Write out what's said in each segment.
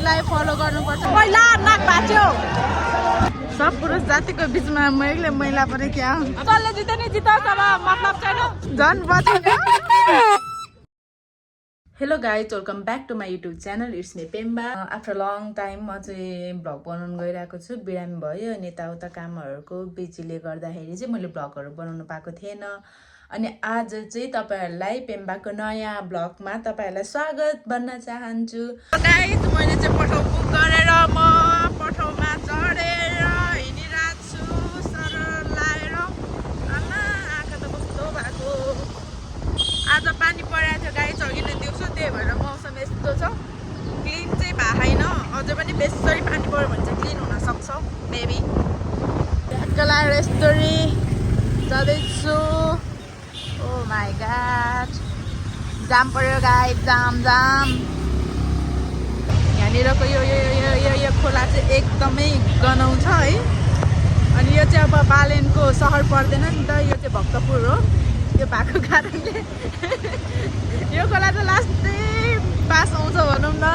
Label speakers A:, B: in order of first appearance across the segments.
A: रोजलाई follow गर्नुपर्छ। पहिला नाक भाच्यो सब पुरुष जातिको बिचमा मैले महिला पनि क्या चलले जिते नि जिताउँछ र मतलब छैन झन् बचाउने। Hello guys, welcome back to my YouTube channel. It's me Pemba. After long time म चाहिँ भ्लग बनाउनु गइरहेको छु। बिरामी भयो अनि यताउता कामहरूको बिजीले गर्दाखेरि चाहिँ मैले भ्लगहरू बनाउनु पाएको थिएन। अनि आज चाहिँ तपाईँहरूलाई पेम्बाको नयाँ भ्लगमा तपाईँहरूलाई स्वागत भन्न चाहन्छु। गाइज, मैले चाहिँ पठाउ बुक गरेर म पठाउमा चढेर हिँडिरहेको छु सरर लाएर। आमा आँखा त कस्तो भएको। आज पानी परेको थियो गाइज अघि नै दिउँसो, त्यही भएर मौसम यस्तो छ। क्लिन चाहिँ भएन, अझै पनि बेसरी पानी पऱ्यो भने चाहिँ क्लिन हुनसक्छ मेबी। ट्याक्क लाएर यस्तरी जाँदैछु। ओ माई गॉड, जाम पर्यो गाइज, जाम जाम। यहाँनिरको यो खोला चाहिँ एकदमै गनाउँछ है। अनि यो चाहिँ अब बालेनको सहर पर्दैन नि त, यो चाहिँ भक्तपुर हो। यो भएको कारणले यो खोला त लास्टै पास आउँछ भनौँ न।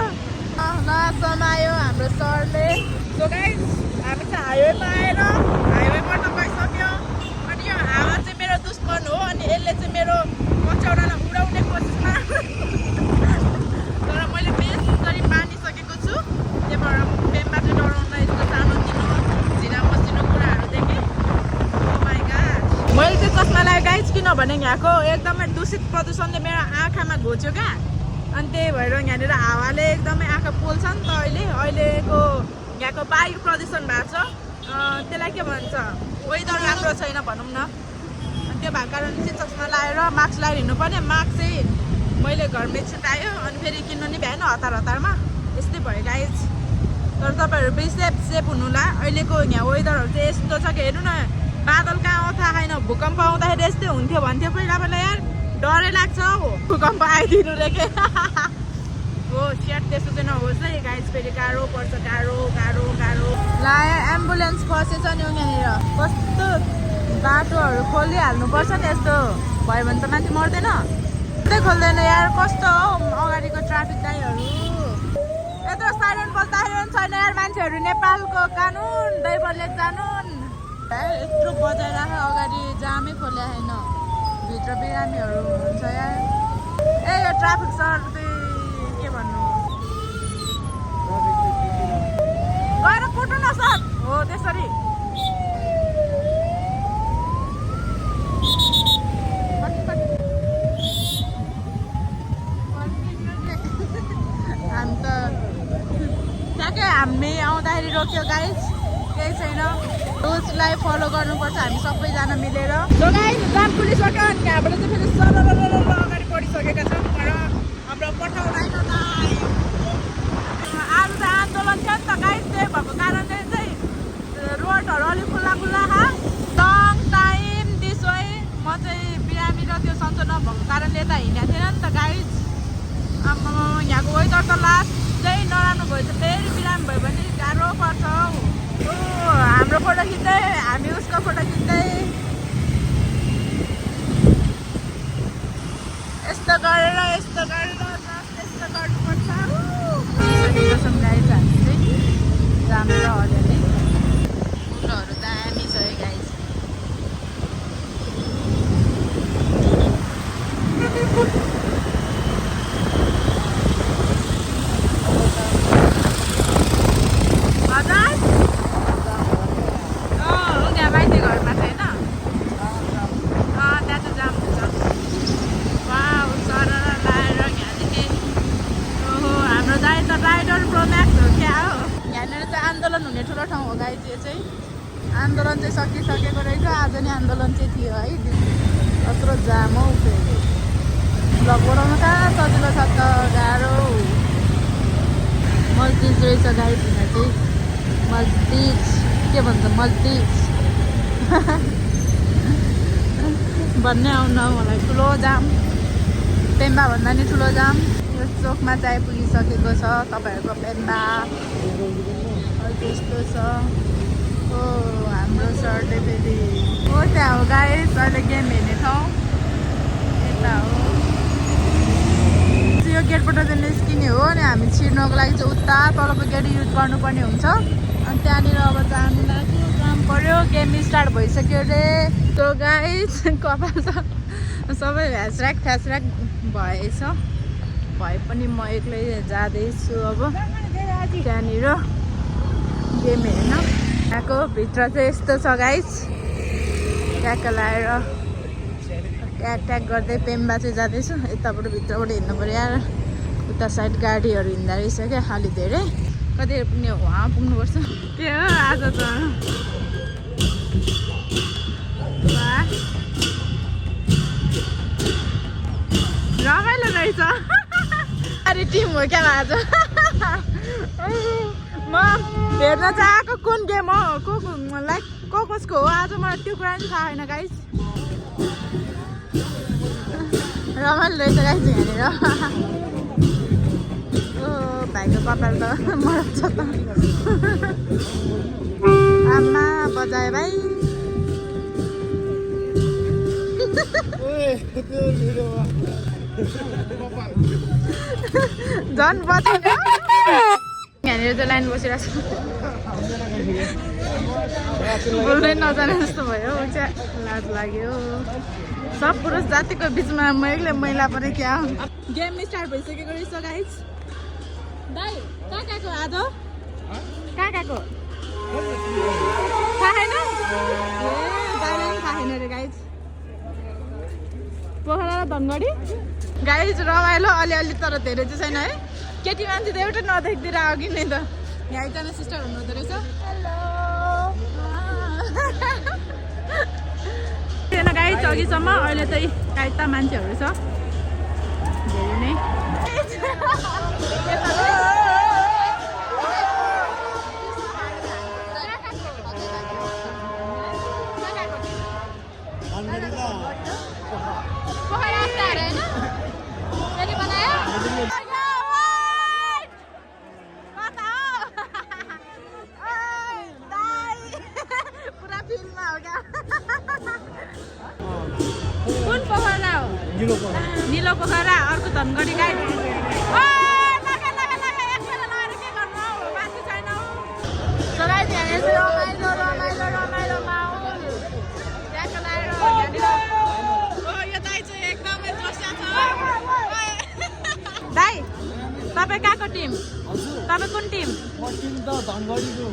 A: नयाँसम्म आयो हाम्रो सरले। सो गाइज, हामी चाहिँ हाइवेमा आएर हाइवेबाट गइसक्यो। अनि यो हावा चाहिँ मेरो दुश्मन हो, अनि यसले चाहिँ मेरो पछ्यौरालाई उडाउने कोसिसमा तर मैले बेस गरी मानिसकेको छु। त्यही भएर पेम्बा चाहिँ डराउँदा यस्तो सानो तिनो झिना मसिनो कुराहरू देखेँ। मैले चाहिँ चस्मा लगाएँ गाइज, किनभने यहाँको एकदमै दूषित प्रदूषणले मेरो आँखामा घोच्यो क्या। अनि त्यही भएर यहाँनिर हावाले एकदमै आँखा पोल्छ नि त। अहिलेको यहाँको वायु प्रदूषण भएको छ, त्यसलाई के भन्छ, वेदर राम्रो छैन भनौँ न। अनि त्यो भएको कारण चाहिँ चस्मा लगाएर मास्क लगाएर हिँड्नु पर्ने। मास्क चाहिँ मैले घरमै छुट्यायो, अनि फेरि किन्नु नि भ्याएन हतारमा। यस्तै भयो गाइज। तर तपाईँहरू पनि सेफ हुनुला। अहिलेको यहाँ वेदरहरू चाहिँ यस्तो छ कि हेर्नु न, बादल कहाँ आउँछ थाहा छैन। भूकम्प आउँदाखेरि यस्तै हुन्थ्यो भन्थ्यो पहिला पहिला। यार डरै लाग्छ हो भूकम्प आइदिनु रे के हो। स्याट त्यस्तो चाहिँ नहोस् है गाइज, फेरि गाह्रो पर्छ, गाह्रो गाह्रो गाह्रो। ला एम्बुलेन्स फसेछ नि यहाँनिर। कस्तो बाटोहरू खोलिहाल्नुपर्छ नि, यस्तो भयो भने त मान्छे मर्दैन। त्यही खोल्दैन यार, कस्तो हो अगाडिको ट्राफिक लाइटहरू। यत्रो साइरन बज्दाखेरि छैन यार। मान्छेहरू नेपालको कानुन दैवले जानुन्। यत्रो बजाइराख, अगाडि जामै खोल्या छैन, भित्र बिरामीहरू हुनुहुन्छ यार। ए यो ट्राफिक सर चाहिँ के भन्नु, गएर कुट्नु न सर। हो त्यसरी हामी त ठ्याक्कै हामी आउँदाखेरि रोक्यो गाइज, केही छैन। रोजलाई फलो गर्नुपर्छ हामी सबैजना मिलेर। सो गाइज, जाम खुलिसक्यो। अनि त्यहाँबाट चाहिँ फेरि सरर अगाडि बढिसकेका छौँ। र हाम्रो पठाउ आइनो न आयो। आज चाहिँ आन्दोलन थियो नि त गाइज, त्यही भएको कारणले चाहिँ रोडहरू अलिक खुल्ला लङ टाइम दिस वे। म चाहिँ बिरामी र त्यो सन्चो नभएको कारणले यता हिँडेको थिएन नि त गाइज। यहाँको वेदर त लास्ट चाहिँ नराम्रो भयो त फेरि बिरामी भयो भने गाह्रो पर्छ हौ। हाम्रो फोटो खिच्दै, हामी उसको फोटो खिच्दै यस्तो गरेर यस्तो गर्नुपर्छ। कसम गाइज, हामी चाहिँ जाम र अलिअलि फुलहरू दामी छ है गाइज। आन्दोलन हुने ठुलो ठाउँ हो गाइज। यो चाहिँ आन्दोलन चाहिँ सकिसकेको रहेछ। आज नै आन्दोलन चाहिँ थियो है। कत्रो जाम हौ। फेरि भ्लग बनाउनु कहाँ सजिलो छ त, गाह्रो। मल्टिज रहेछ गाइज यहाँ चाहिँ। मल्टिज के भन्छ, मल्टिज भन्ने आउन मलाई। ठुलो जाम, पेम्बा भन्दा नि ठुलो जाम। यो चोकमा चाहिँ आइपुगिसकेको छ तपाईँहरूको पेम्बा। त्यस्तो छ। हो हाम्रो सरले फेरि हो त्यहाँ हो गाइस, अहिले गेम हेर्ने ठाउँ यता हो। यो गेटबाट चाहिँ निस्किने हो अनि हामी छिर्नको लागि चाहिँ उता तलको गेट युज गर्नुपर्ने हुन्छ अनि त्यहाँनिर अब जानु लाग्यो काम पर्यो गेम स्टार्ट भइसक्यो अरे सो गाइस कपाल त सबै फ्यास्राक भएछ भए पनि म एक्लै जाँदैछु अब त्यहाँनिर गेम हेर्न यहाँको भित्र चाहिँ यस्तो छ गाइस ट्याक लाएर ट्याक गर्दै पेम्बा चाहिँ जाँदैछु यताबाट भित्रबाट हिँड्नु पऱ्यो यार उता साइड गाडीहरू हिँड्दा रहेछ क्या खालि धेरै कति पुग्ने वहाँ पुग्नुपर्छ के हो आज त रमाइलो रहेछ अरे टिम हो क्या आज म हेर्न चाहिँ आएको कुन गेम हो लाइक कसको हो आज मलाई त्यो कुरा पनि थाहा छैन गाइस रमाइलो रहेछ गाइस यहाँनिर ओ भाइको कपाल त मर्छ त आमा बजाए भाइ झन् बजाएर यहाँनिर चाहिँ लाइन बसिरहेको छु बोल्दै नजाने जस्तो भयो चाहिँ लाज लाग्यो सब पुरुष जातिको बिचमा म एक्लै मैला परेँ क्या गेम स्टार्ट भइसकेको रहेछ गाइस दाइ कहाँ गएको आज कहाँ गएको थाहा छैन ए दाइलाई पनि थाहा छैन अरे गाइस पोखरा र धनगढी गाइस रमाइलो अलिअलि तर धेरै चाहिँ छैन है केटी मान्छे त एउटै नदेख्दिएर आयो कि नि त यहाँ एकजना सिस्टर हुनुहुँदो रहेछ हेलो गाइस अघिसम्म अहिले चाहिँ काइता मान्छेहरू छ धेरै नै कुन पोखरा हो निलो पोखरा अर्को धनगढी गाई दाइ तपाईँ कहाँको टिम तपाईँ कुन टिम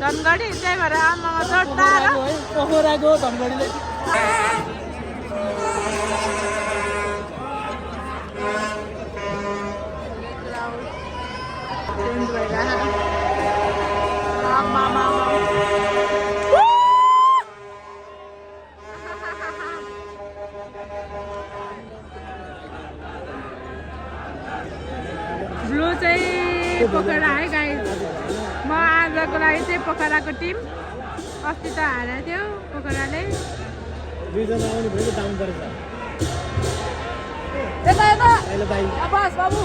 A: धनगढी त्यही भएर आमामा जोड्दा पोखराको धनगढीले ब्लू चाहिँ पोखरा है गाइस म आजको लागि चाहिँ पोखराको टिम अस्ति त हारेको थियो पोखराले बाबु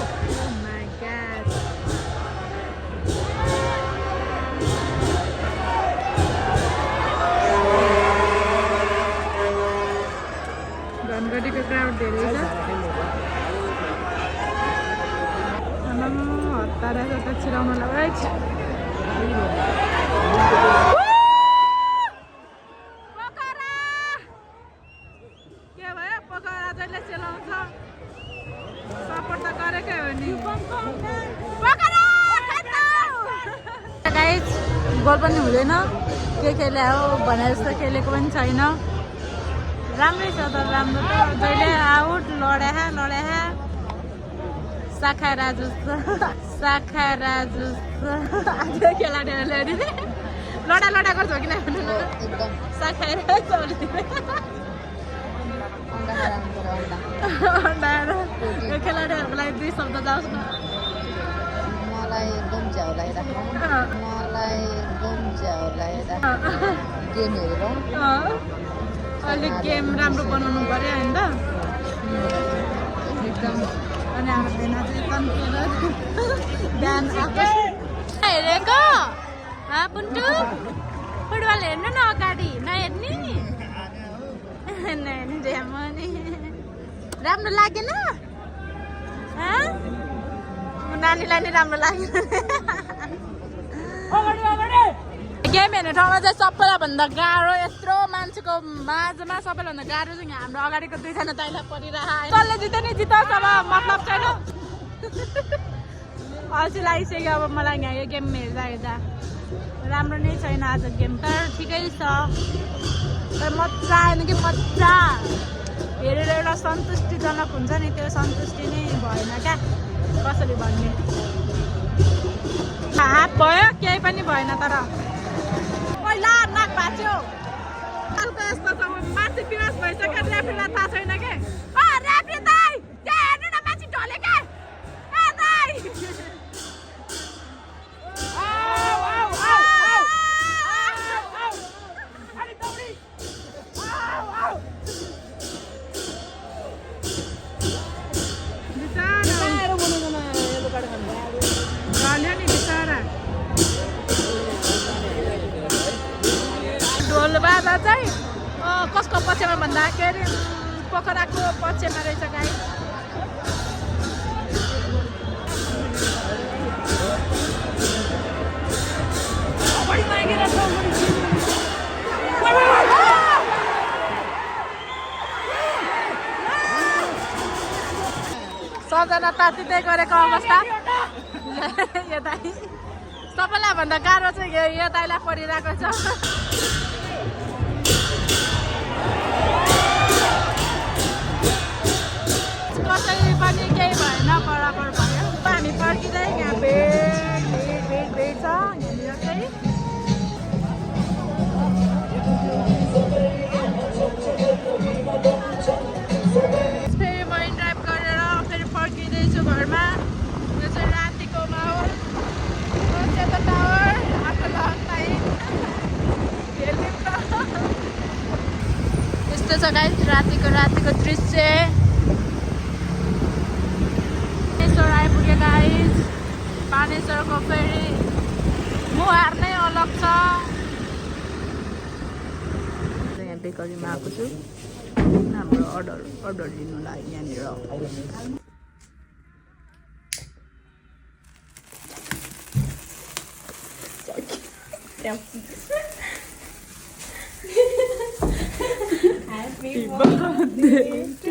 A: धनगढीको क्राउड धेरै छ हतारा त छिराउनलाई के भयो पोखरा जहिले चलाउँछ सपोर्ट त गरेकै हो नि गाइस गोल पनि हुँदैन के ल्यायो भने जस्तो खेलेको पनि छैन राम्रै छ तर राम्रो त जहिले आउट लड्या साखा राजु आज खेलाडीहरूले लडा गर्छ किन साखा खेलाडीहरूको लागि 2 शब्द जाओस् न
B: मलाई एकदम गेम हेरेर
A: अलिक गेम राम्रो बनाउनु पर्यो होइन त एकदम अनि हाम्रो भेना चाहिँ तन्केर बिहान हेरेको पुन्टु फुटबल हेर्नु न अगाडि नहेर्ने राम्रो लागेन नानीलाई नि राम्रो लाग्यो गेम हेर्ने ठाउँमा चाहिँ सबैलाई भन्दा गाह्रो यत्रो मान्छेको माझमा सबैभन्दा गाह्रो चाहिँ हाम्रो अगाडिको दुईजना दाइला परिरहेको कसले जित्यो नि जितोस् अब मतलब छैन अल्छी लागिसक्यो अब मलाई यहाँ यो गेम हेर्दा राम्रो नै छैन आज गेम तर ठिकै छ तर मजा आएन कि मजा हेरेर एउटा सन्तुष्टिजनक हुन्छ नि त्यो सन्तुष्टि नै भएन क्या कसरी भन्ने हात भयो केही पनि भएन तर पहिला नाक भाँच्यो हल्का यस्तो छ मान्छे विनाश भइसक्यो रेफ्रीलाई थाहा छैन के रेफ्री दाइ त्यहाँ हेर्नु न मान्छे ढले क्या दाइ ढोलबाजा चाहिँ कसको पक्षमा भन्दाखेरि पोखराको पक्षमा रहेछ गाई सबजना तातिँदै गरेको अवस्था यो दाइ सबैलाई भन्दा गाह्रो चाहिँ यो दाइलाई परिरहेको छ कसै पनि केही भएन बराबर भयो हामी फर्किँदै यहाँ भेट छ यहाँनिर चाहिँ फेरि म ड्राइभ गरेर फेरि फर्किँदैछु घरमा यो चाहिँ रातिको माहौल सेतो टावर आफ्नो लहरलाई यस्तो छ गाइस रातिको दृश्य आइपुग्यो गाइस पानेश्वरको फेरि मुहार नै अलग छ यहाँ बेकरीमा आएको छु हाम्रो अर्डर लिनुलाई यहाँनिर Happy birthday to